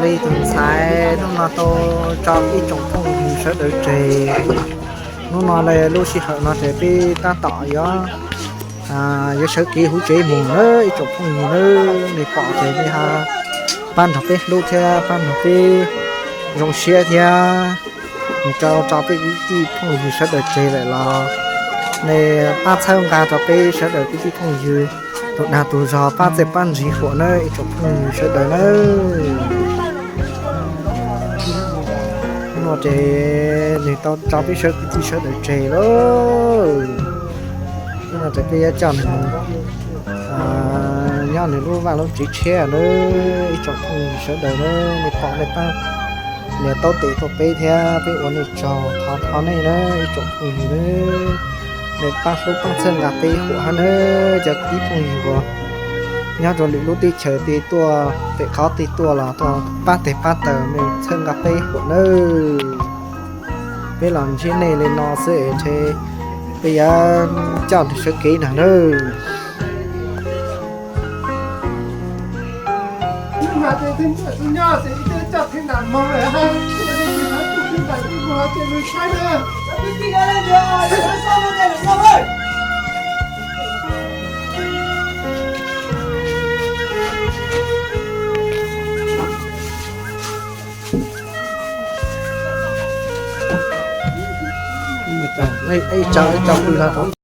Li tus ntxhais hnub no tau tso ib tsoom phooj ywg sawv daws tseg. Hnub no lub sij hawm no ces peb tab tom yuav, yuav sawv kev huv tsev mus na ib tsoom phooj ywg na. Nej pom ces nej ho pab nrog peb hlub thiab pab nrog peb zoo siab thiab. Nws tso tso peb kwv tij phooj ywg sawv daws tseg lawm los nej pab txhawb nqa rau peb sawv daws kwv tij phooj ywg tus dag tus zog pab txawj pab ntxiv huam na ib tsoom phooj ywg sawv daws na. Hnub no ces nws tau tso peb sawv kwv tij sawv daws tseg lawm. Hnub no ces peb yuav coj nws mus nyob nws lub vaj lub tsev tshiab na ib tsoom phooj ywg sawv daws na. Nej pom nej pab nias taub tes tuaj peb thiab peb ua nej tsaug thov thov nej na ib tsoom phooj ywg na. Nej pab hlub pab txhawb nqa peb huam hab na. Cov kwv tij phooj ywg uas nyob rau lwm lub teb chaws twg tuaj pem qhov twg tuaj los tuaj pab tes pab taw nej txhawb nqa peb huam nawb. Peb los ntsib nej li no xwb es ntshe peb yuav coj nws sawv kev nag nawb. Ib tsoom phooj ywg,